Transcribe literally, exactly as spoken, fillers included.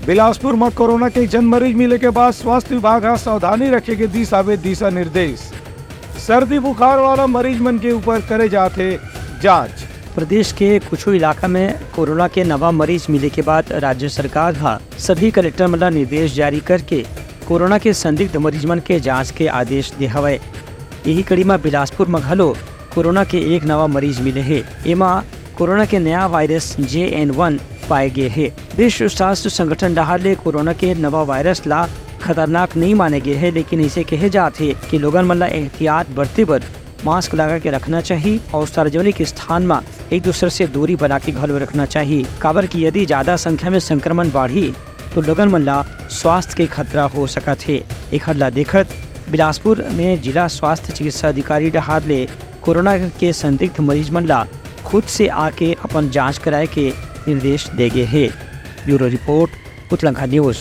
बिलासपुर म कोरोना के एक झन मरीज मिले के बाद स्वास्थ्य विभाग ह सावधानी रखे के दिस हावे दिशा निर्देश। सर्दी बुखार वाला मरीज मन के ऊपर करे जात हे जांच। प्रदेश के कुछ इलाका में कोरोना के नवा मरीज मिले के बाद राज्य सरकार ह सभी कलेक्टर मन ला निर्देश जारी करके कोरोना के संदिग्ध मरीज मन के जांच के आदेश दे हवय। यही कड़ी म बिलासपुर म घलो कोरोना के एक नवा मरीज मिले हे। एमा कोरोना के नया वायरस जे एन वन पाए गे हे। विश्व स्वास्थ्य संगठन डहार ले कोरोना के नवा वायरस ला खतरनाक नहीं माने गे हे, लेकिन इसे कहे जात हे कि लोगन मन ला एहतियात बरते बर मास्क लगा के रखना चाही और सार्वजनिक स्थान म एक दूसर से दूरी बना के घलो रखना चाही, काबर कि यदि ज्यादा संख्या में संक्रमण बाढ़ही तो लोगन मन ला स्वास्थ्य के खतरा हो सकत हे। एखर ला देखत बिलासपुर में जिला स्वास्थ्य चिकित्सा अधिकारी डहार ले कोरोना के संदिग्ध मरीज मन ला खुद से आके अपन जांच कराए के निर्देश दे गे हे। ब्यूरो रिपोर्ट, उतलंघा न्यूज।